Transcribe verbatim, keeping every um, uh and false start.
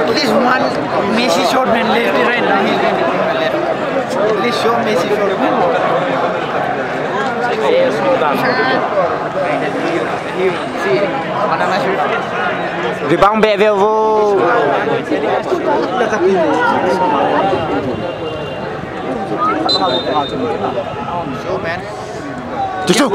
At least one Messi shot, man, left, right, right. At least show Messi shot, man. Rebound back, Velvo. Show, man. Chuchu.